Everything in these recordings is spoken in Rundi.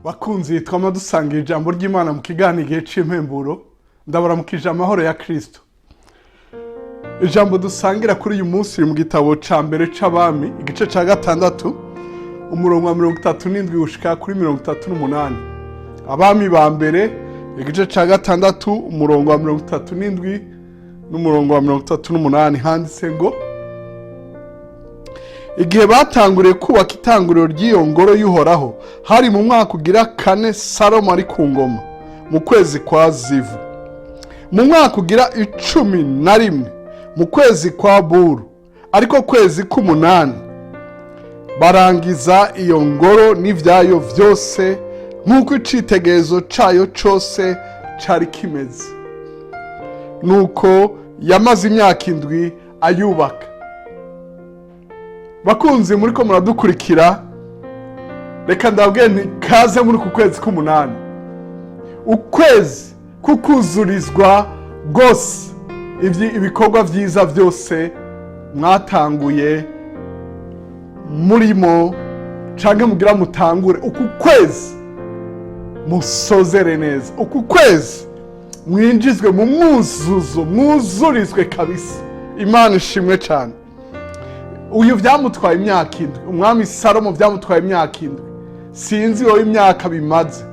Bakunzi twama dusanga ijambo ry'Imana mu kiganiro Igihe c'Impemburo, ndabaramukije amahoro ya Kristo. Ijambo dusangira kuri uyu munsi riri mu gitabo ca mbere c'Abami, igice ca gatandatu, umurongo wa 37 gushika kuri 38. Abami ba mbere, igice ca gatandatu, umurongo wa 37 n'umurongo wa 38, handitse ngo: "Igihe batanguriye kubaka itanguriro ry'iyo ngoro y'Uhoraho, hari mu mwaka ugira kane Salomo ari ku ngoma, mu kwezi kwa Zivu, mu mwaka ugira 11, mu kwezi kwa Buru, ariko kwezi k'umunani, barangiza iyo ngoro n'ibyayo byose nk'uko icitegererezo cyayo cyose cyari kimeze. Nuko yamaze imyaka 7 ayubaka." Bakunzi muri ko muradukurikira, reka ndababwire nti kaze muri uku kwezi k'umunani, ukwezi kukuzurizwa rwose ibikorwa byiza byose mwatanguye murimo canke mugira mutangure. Uku kwezi musozere neza, uku kwezi mwinjizwe mu mwuzuzo, mwuzurizwe kabisa. Imana ishimwe cyane. Uyu byamutwaye imyaka 7, umwami Salomo byamutwaye imyaka 7. Sinzi wowe imyaka bimaze.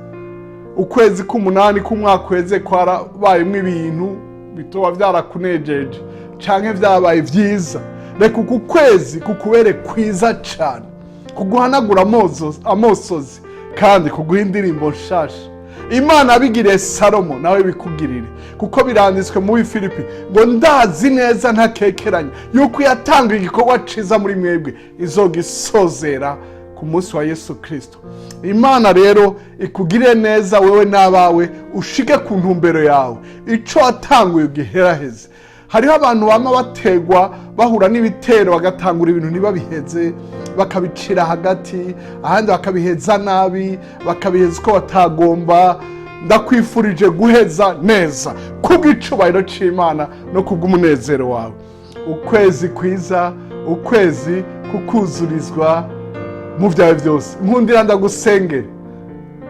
Ukwezi k'umunani k'umwaka uheze kwarabayemo ibintu bitoba byarakunejeje canke vyabaye vyiza. Reka uku kwezi kukubere kwiza cane, kuguhanagura amosozi kandi kuguha indirimbo nshasha. Imana abigiriye Salomo, nawe bikugirire, kuko biranditswe mu Filipi ngo: "Ndazi neza ntakekeranya yuko yatanga igikorwa ciza muri mwebwe izogisozera ku munsi wa Yesu Kirisito." Imana rero ikugirire neza wewe n'abawe, ushike ku ntumbero yawe, ico watanguye ugiheraheze. Hariho abantu bama bategwa, bahura n'ibitero, bagatangura ibintu ntibabiheze, bakabicira hagati, ahandi bakabiheza nabi, bakabiheza uko batagomba. Ndakwifurije guheza neza kubw'icubahiro c'Imana no kubw'umunezero wawe. Ukwezi kwiza, ukwezi kukuzurizwa mu byawe byose. Nkundira ndagusengere.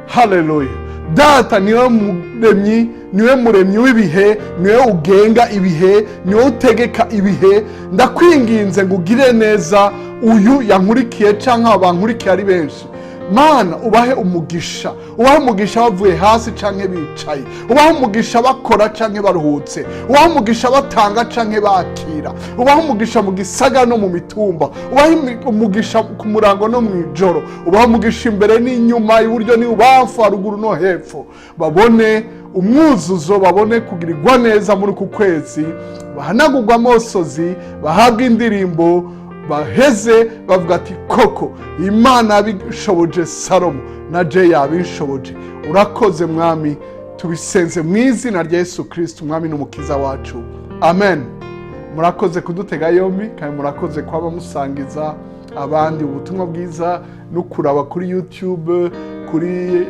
Haleluya. Data, niwe muremyi, niwe muremyi w'ibihe, niwe ugenga ibihe, niwe utegeka ibihe. Ndakwinginze ngo ugire neza uyu yankurikiye cyangwa aba bankurikiye ari benshi. Mana, ubahe umugisha, ubahe umugisha bavuye hasi canke bicaye, ubahe umugisha bakora canke baruhutse, ubahe umugisha batanga canke bakira, ubahe umugisha mu gisagara no mu mitumba, ubahe umugisha ku murango no mu ijoro, ubahe umugisha imbere n'inyuma, iburyo n'ibubamfu, haruguru no hepfo. Babone umwuzuzo, babone kugirirwa neza muri uku kwezi, bahanagurwa amosozi, bahabwe indirimbo, baheze bavuga ati: "Koko Imana yabishoboje Salomo, na je yabinshoboje." Urakoze Mwami, tubisenze mu izina rya Yesu Kirisiti, Umwami n'Umukiza wacu, amen. Murakoze kudutega yombi, kandi murakoze kuba musangiza abandi ubutumwa bwiza no kuraba kuri YouTube, kuri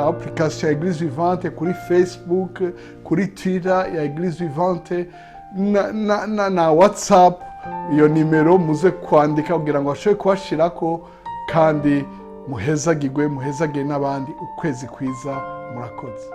application ya Eglise Vivante, kuri Facebook, kuri Twitter ya Eglise Vivante na WhatsApp. Iyo nimero muze kwandika kugira ngo bashobore kubashirako, kandi muhezagirwe, muhezagire n'abandi. Ukwezi kwiza, murakoze.